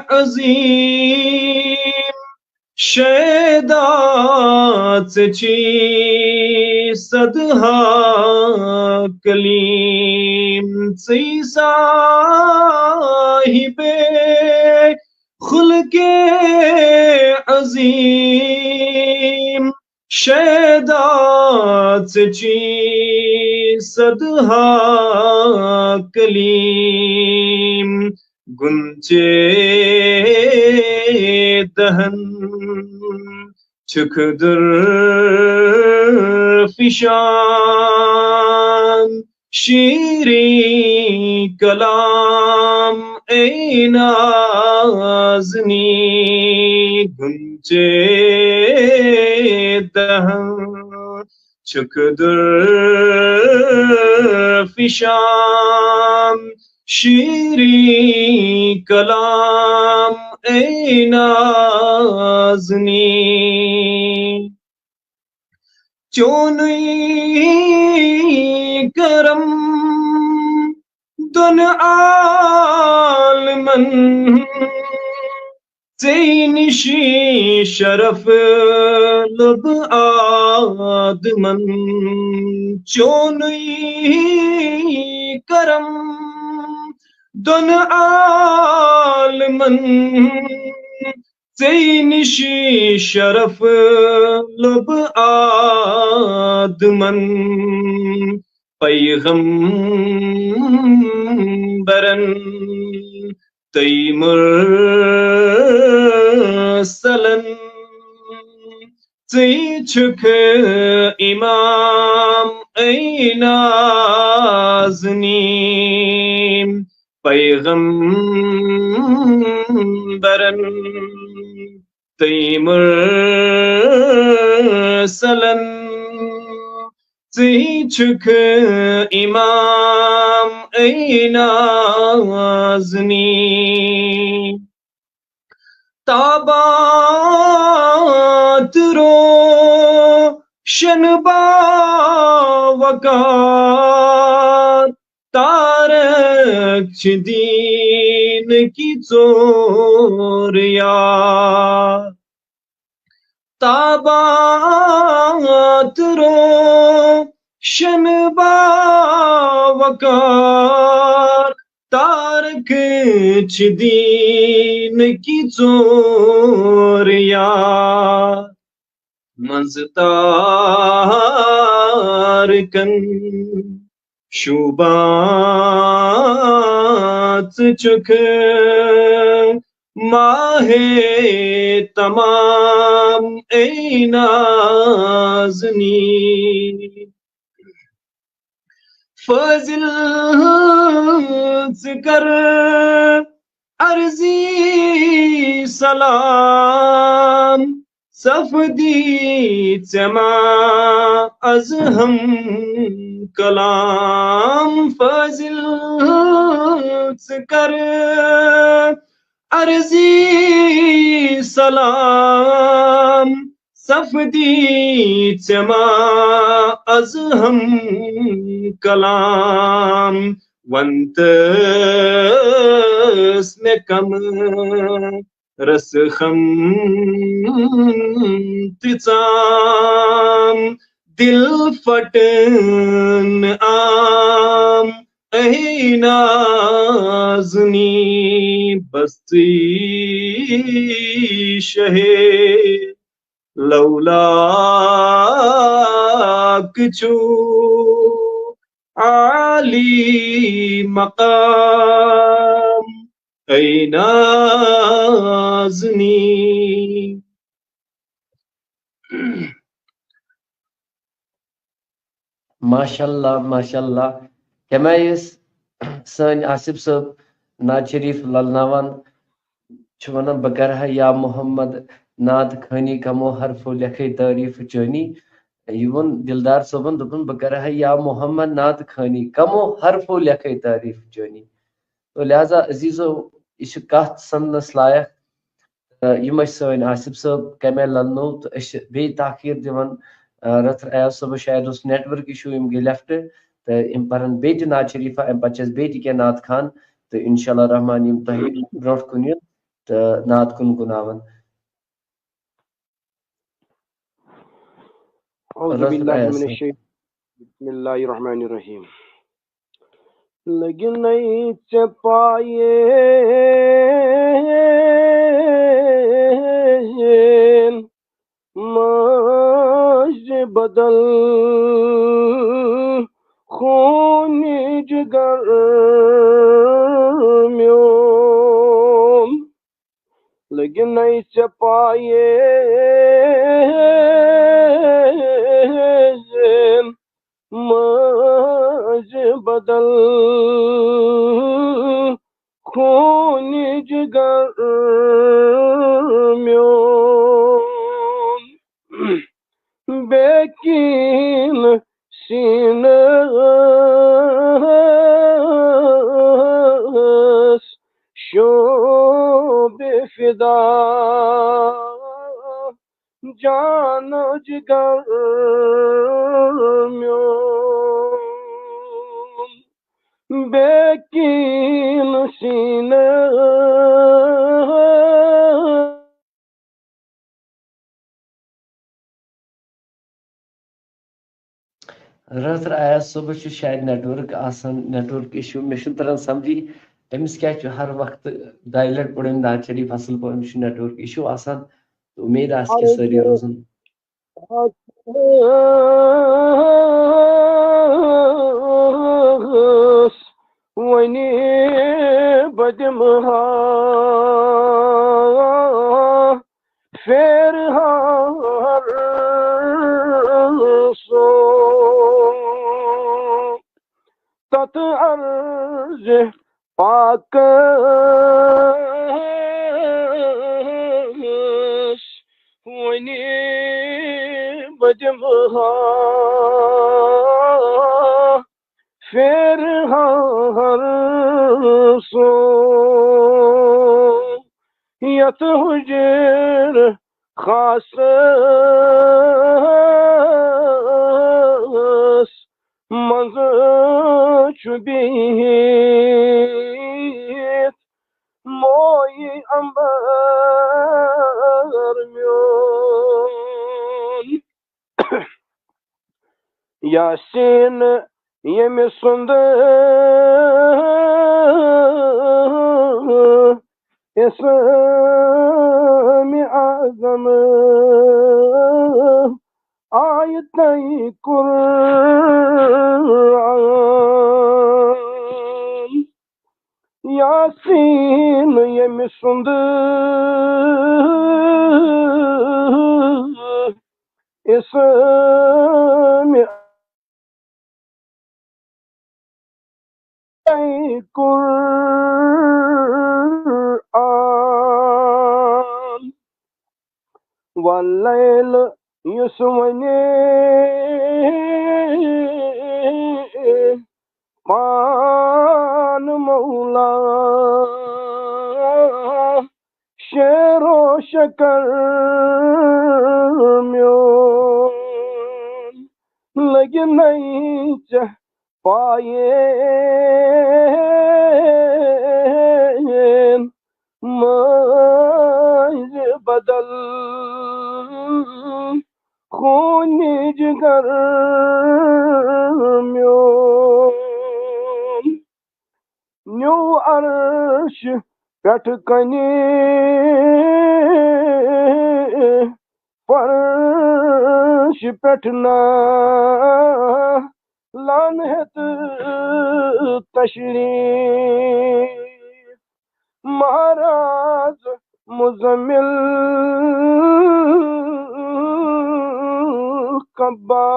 عظیم، شیدا ژےٚ چھی صدہا کلیم۔ ژٕے صاحبِ خلقِ عظیم، شیدا ژےٚ چھی صدہا کلیم۔ گُنچے دہن چھُکھ درفشان، شیریں کلام اے نازنین۔ گُنچے دہن چھُکھ درفشان، شیریں کلام اے نازنین۔ چونُے کرم دۄن عالمن، ژے نِشی شرف لوٚب آدمن۔ چونُے کرم دۄن عالمن، ژے نِشی شرف لوٚب آدمن۔ پیغمبرن تہٕ مرسلن۔ ژٕے چھُکھ امام اے نازنین، پیغمبرن تہٕ مرسلن۔ ژٕے چھُکھ امام اے نازنین۔ تابان تہٕ روشن باوقار، تارک چھِ دیٖنٕکۍ ژور یار۔ تابان تہٕ روشن باوقار، تارک چھِ دیٖنٕکۍ ژور یار۔ منٛزٕ تارکن شوٗبان ژٕ چھُکھ ماہِ تمام اے نازنین۔ فٲضل ژٕ کر عرضی سلام، صف دی ژےٚ ما از ہم کلام۔ فٲضل ژٕ کر عرضی سلام، صف دی ژےٚ ما از ہم کلام۔ ونتس مےٚ کم رس خم تہٕ ژام، دل پھٹن عام اے نازنین۔ بس ژٕے شاہِ لولاک چھُکھ عالی مقام اے نازنین۔ ماشاء اللہ، ماشاء اللہ۔ کمہِ آیہِ ٲسۍ سٲنۍ آصف صٲب نعت شریف للناوان، چھُ ونان، "بہٕ کرٕ ہا یا محمد نعت خٲنی، کمو حرفو لیکھے تعریف چٲنی۔" یہِ ووٚن دلدار صٲبن، دوٚپُن، "بہٕ کرٕ ہا یا محمد نعت خٲنی، کمو حرفو لیکھے تعریف چٲنی۔" تو لہذا عزیزو، یہِ چھِ کتھ سننس لایق۔ تہٕ یِم ٲسۍ سٲنۍ آصف صٲب، کمہِ آیہِ للنو، تہٕ أسۍ چھِ بیٚیہِ تاخیر دِوان، آ، رتھر ایاز صٲبس۔ شاید اوس network issue، یِم گٔے left، تہٕ یِم پرن بیٚیہِ تہِ نعت شریفہ، امہِ پتہٕ چھِ اَسہِ بیٚیہِ تہِ کینٛہہ نعت خان، تہٕ انشاءاللہ الرحمن یِم تۄہہِ برونٛٹھ کُن یِن تہٕ نعت گُنگُناون۔ اعوذ باللہ من الشیطان۔ بسم اللہ الرحمن الرحیم۔ لگہِ نَے ژےٚ پایہِ ماجہِ بدل خوٗنہِ جگر میون۔ لگہِ نَے ژےٚ پایہِ ماجہِ بدل خوٗنہِ جگر میون۔ بے کیٖن سیٖنس شوبہِ فدا جان جگر میون۔ بے کیٖن سیٖنس رٲتھ رایس صٲبس چھُ شاید network آسان، network issue۔ مےٚ چھُنہٕ تران سمجھی أمِس کیٛاہ چھُ ہر وقتہٕ دۄیہِ لٹہِ پوٚرُن نعت شریف اصل پٲٹھۍ، أمِس چھُ network issue آسان۔ تہٕ اُمید آسہِ کہِ سٲری روزن۔ بہٕ دِمہٕ ہا پھیرٕ ہا ہر سُہ تتھ عرضِ پاکس وۄنۍ بہٕ دِمہٕ ہا پھیرٕ ہا ہر سُہ یتھ حجر خاصس منٛز چھُ بِہِتھ مویہِ عنبر میون۔ یاسین ییٚمہِ سُنٛد اسمِ اعظم آیہِ تۄہہِ قرآن۔ یاسین ییٚمہِ سُنٛد اسمِ قرآن۔ واللیل یُس وۄنۍ پان مولا شیرو شکر میون لگہِ نَے ژےٚ پایین مٔنٛزۍ بدل خوٗنہِ جگر میون۔ نیوٗ عرش پٮ۪ٹھ کنہِ فرش پٮ۪ٹھ نہ لان ہیٚتھ تشریٖف۔ مہراز مزمل قبا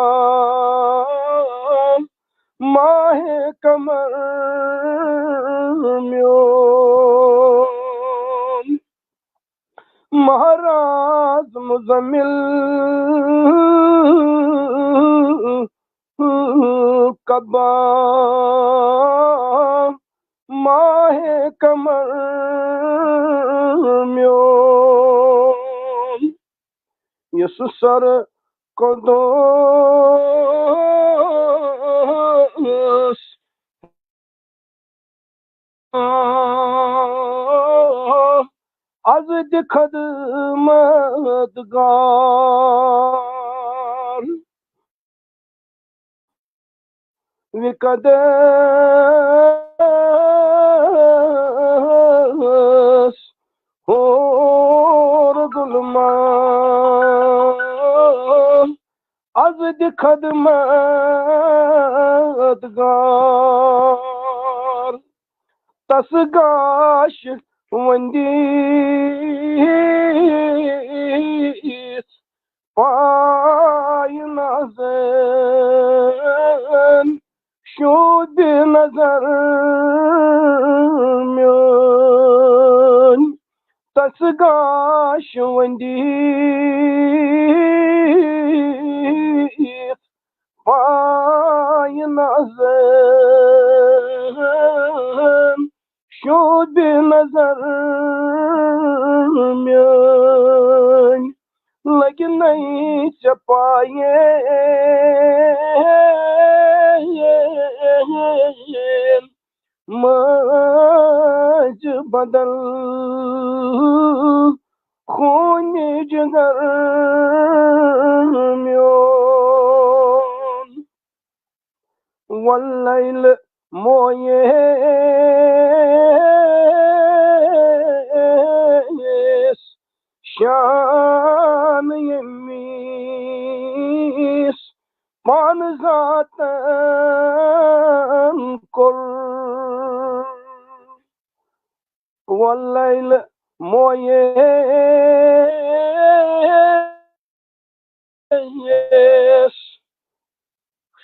ماہِ قمر میون۔ مہراز مزمل قبا ماہِ قمر میون۔ یُس سر قدوس از دِ خدمت گار۔ وقدس ہور گلما از دِ خدمت گار۔ تس گاش وندی پایہِ نازن شوٗبہِ نظر میٲنۍ۔ تس گاش وندی پایہِ نازن شوٗبہِ نظر میٲنۍ۔ لگہِ نَے ژےٚ پایین مٔنٛزۍ بدل خوٗنہِ جگر میون۔ واللیل مویس شان ییٚمِس پانہٕ ذاتن کوٚر واللیل مویس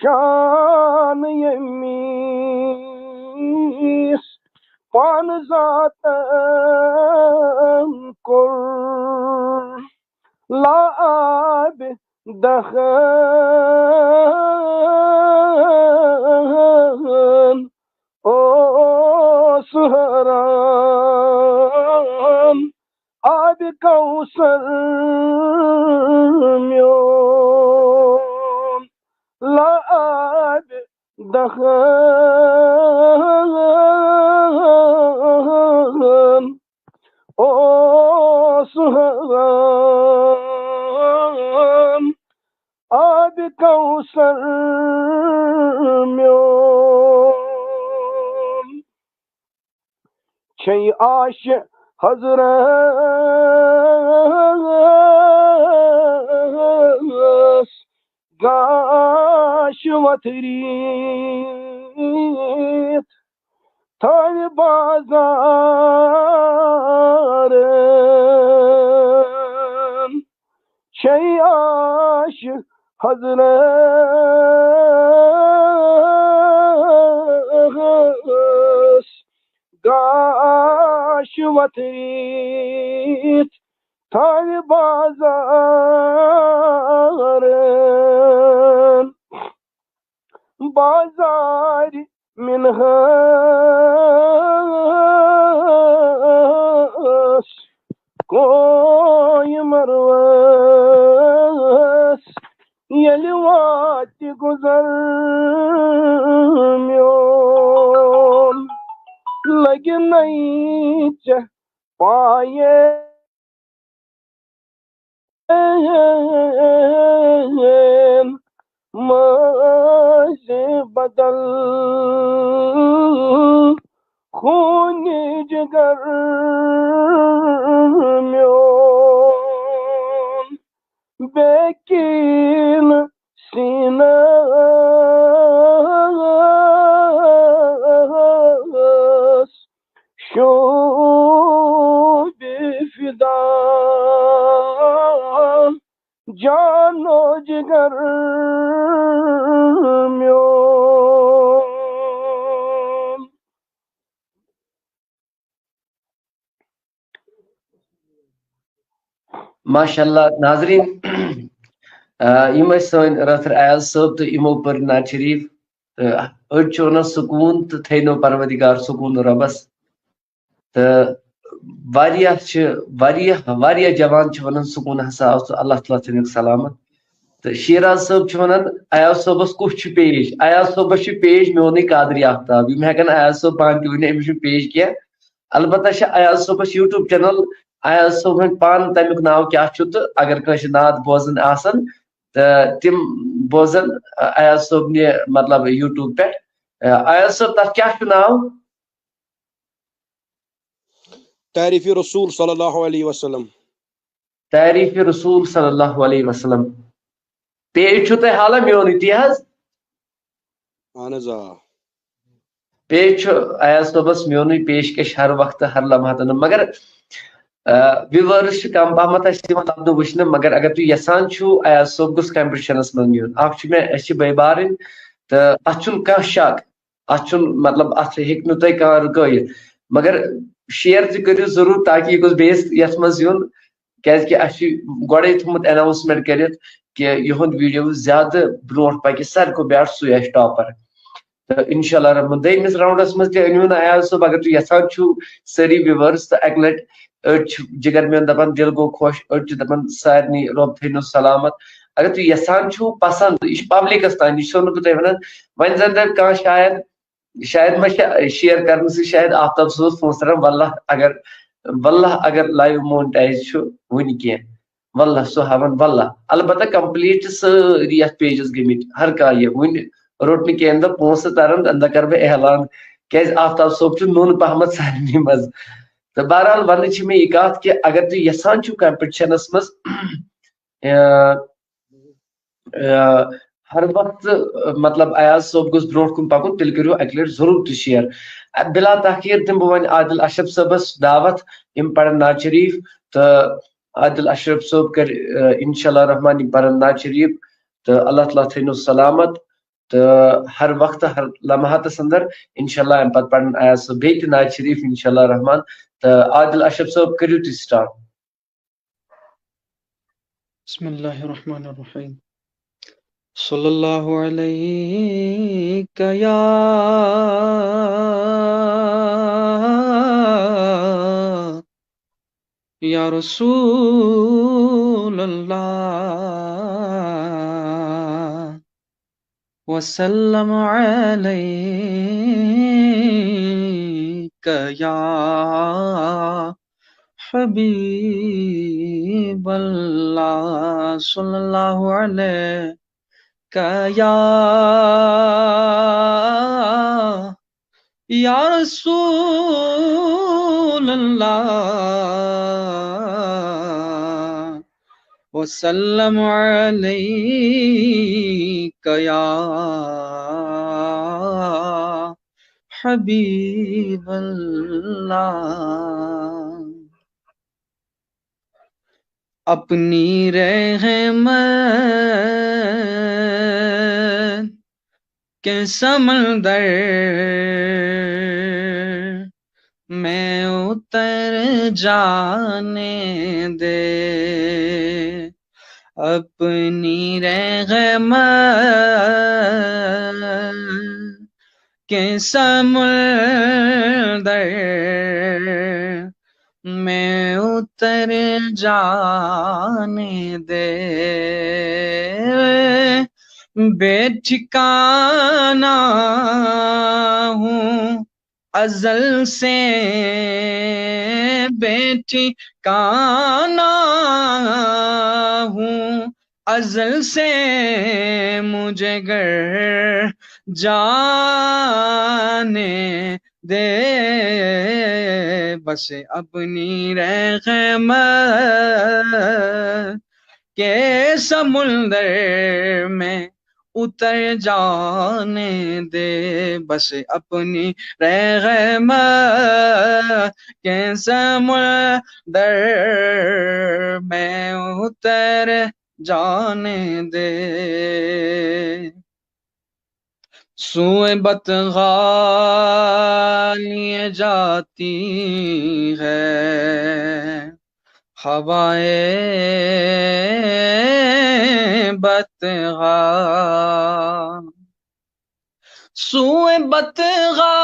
شان یمیس پان ذاتن کور لعاب دخن اوس حرام آب کوثر میون لعاب دخن اوس حرام آب کوثر میون چھے آش حضرت گاش وتھریت تھاوِ بازار چھے آش حضرت گاش وتھریت تھاوِ بازار بازار منہس کوی مروس ییٚلہِ واتہِ گُزر میون لگہِ نَے ژےٚ پایہِ مٔنٛزِ بدل خوٗنہِ جگر میون بیکین سینس شوب فدا جانو جگر میون۔ ماشاء اللہ ناظرین، آ، یِم ٲسۍ سٲنۍ رٲتھٕر ایاز صٲب تہٕ یِمو پٔر نعت شریف۔ تہٕ أڑۍ چھِ وَنان سکوٗن تہٕ تھٲینو پروردگار سکوٗن رۄبَس۔ تہٕ واریاہ چھِ، واریاہ واریاہ جوان چھِ وَنان سکوٗن ہسا آو سُہ اللہ تعالیٰ تھٲینُکھ سلامت۔ تہٕ شیراز صٲب چھِ وَنان ایاز صٲبَس کُس چھُ پیش؟ ایاز صٲبَس چھُ پیش میونُے قادری آفتاب، یِم ہٮ۪کَن ایاز صٲب پانہٕ تہِ ؤنِتھ، أمِس چھُنہٕ پیش کینٛہہ۔ البتہ چھِ ایاز صٲبَس YouTube channel، ایاز صٲب وَنہِ پانہٕ تَمیُک ناو کیٛاہ چھُ، تہٕ اگر کٲنٛسہِ نعت بوزٕنۍ آسَن تہٕ تِم بوزَن ایاز صٲبنہِ مطلب YouTube پٮ۪ٹھ۔ ایاز صٲب، تَتھ کیٛاہ چھُ ناو؟ تعریف رسول صلی اللہ علیہ وسلم۔ تعریف رسول صلی اللہ علیہ وسلم۔ پیج چھُو تۄہہِ حالہ میونُے، تی حظ؟ اہن حظ آ۔ پیج چھُ ایاز صٲبَس میونُے پیشکش ہر وقتہٕ ہر لمحہ تہٕ نہٕ، مگر ویورز چھِ کم پہمتھ اَسہِ یِوان لبنہٕ وٕچھنہٕ، مگر اگر تُہۍ یژھان چھِو ایاز صٲب گوٚژھ کمپٹیشنس منٛز میون، اکھ چھُ مےٚ، أسۍ چھِ بٲے بارٕنۍ تہٕ اتھ چھُنہٕ کانٛہہ شک، اتھ چھُنہٕ مطلب اتھ ہیٚکہِ نہٕ تۄہہِ کانٛہہ رُکٲیِتھ، مگر شیئر تہِ کٔرِو ضروٗر تاکہِ یہِ گوٚژھ بیٚیِس یتھ منٛز یُن، کیازِ کہِ اَسہِ چھُ گۄڈے تھوٚمُت اناؤنسمنٹ کٔرِتھ کہِ یِہُنٛد ویڈیو زیادٕ برونٛٹھ پکہِ، ساروی کھۄتہٕ بیٹھ سُے آسہِ ٹاپر۔ تہٕ انشاءاللہ رحمان دوٚیمِس راؤنڈس منٛز تہِ أنِو نہٕ ایاز صٲب، اگر تُہۍ یژھان چھِو سٲری ویورز تہٕ اکہِ لٹہِ، أڑۍ چھِ جگر میون دپان دِل گوٚو خۄش، أڑۍ چھِ دپان سارنٕے رۄب تھٲینو سلامت۔ اگر تُہۍ یژھان چھِو پسند، یہِ چھُ پبلکس تام، یہِ چھُسو نہٕ بہٕ تۄہہِ ونان۔ وۄنۍ زن تہِ کانٛہہ شاید شاید ما چھِ شیئر کرنہٕ سۭتۍ شاید آفتاب صٲبس پونٛسہٕ تران، واللہ اگر، واللہ اگر لایو مونٹائز چھُ وُنہِ کینٛہہ، واللہ سُہ ہاوان واللہ۔ البتہ کمپلیٹ چھِ سٲری یتھ پیجس گٔمٕتۍ، ہر کانٛہہ یہِ وُنہِ روٚٹ نہٕ کینٛہہ، دَپ پونٛسہٕ ترن، دَنٛدٕ کرٕ بہٕ اعلان، کیازِ آفتاب صٲب چھُ نوٚن پہمتھ سارنٕے منٛز۔ تہٕ بہرحال ونٕچ چھِ مےٚ یہِ کتھ کہِ اگر تُہۍ یژھان چھِو کمپٹیشنس منٛز، آ، آ، ہر وقتہٕ، مطلب، ایاز صٲب گوٚژھ برونٛٹھ کُن پَکُن، تیٚلہِ کٔرِو اَکہِ لَٹہِ ضروٗر تُہۍ شِیر۔ اَ، بِلا تاخیر دِمہٕ بہٕ وۄنۍ عادِل اشرف صٲبَس دعوت، یِم پَرَن نعت شریٖف، تہٕ عادِل اشرف صٲب کَرِ، اِنشاء اللہ الرحمن، یِم پَرَن نعت شریٖف، تہٕ اللہ تعالیٰ تھٲینو سلامت، تہٕ ہر وقتہٕ، ہر لمحاتَس اندر، اِنشاء اللہ، اَمہِ پَتہٕ پَرَن ایاز صٲب بیٚیہِ تہِ نعت شریٖف، اِنشاء اللہ الرحمن۔ تہٕ عادِل اشرف صٲب، کٔرِو تُہۍ start۔ بسم الله الرحمن الرحيم. صلى الله عليك يا، يا رسول الله، وسلم عليك يا حبيب الله، صلى الله عليك يا، يا رسول الله، وسلم عليك يا حبيب الله. اپنی رحمت کے سمندر میں اتر جانے دے، اپنی رحمت کے سمندر میں اتر جانے دے۔ بے ٹھکانہ ہوں ازل سے، بے ٹھکانہ ہوں ازل سے، مجھے گھر جانے دے، بس اپنی رحمت کے سمندر میں اتر جانے دے، بس اپنی رحمت کے سمندر میں اتر جانے دے۔ سوئے بتغا لیے جاتی ہے ہوائے بتغا، سوئے بتغا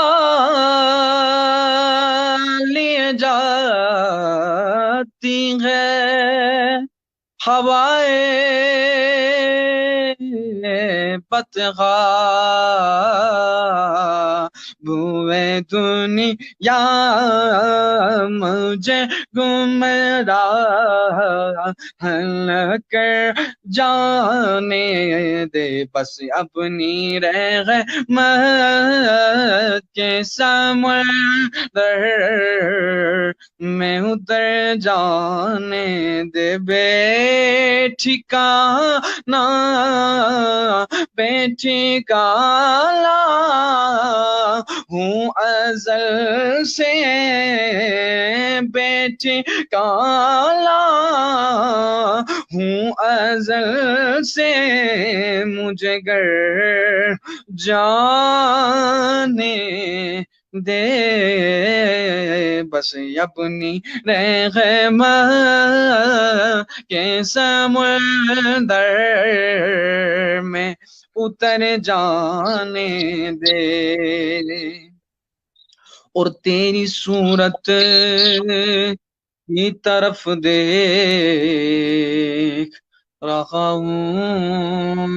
لیے جاتی ہے ہوائے بتغا، بوئے دنیا مجھے گمراہ نہ کر جانے دے، بس اپنی رحمت کے سمندر میں اتر جانے دے۔ بے ٹھکانہ، بے ٹھکانہ ہوں ازل سے، بے ٹھکانہ ہوں ازل سے، مجھے گھر جانے دے، بس اپنی رحمت کے سمندر میں اتر جانے دے۔ اور تیری صورت کی طرف دیکھ رہا ہوں،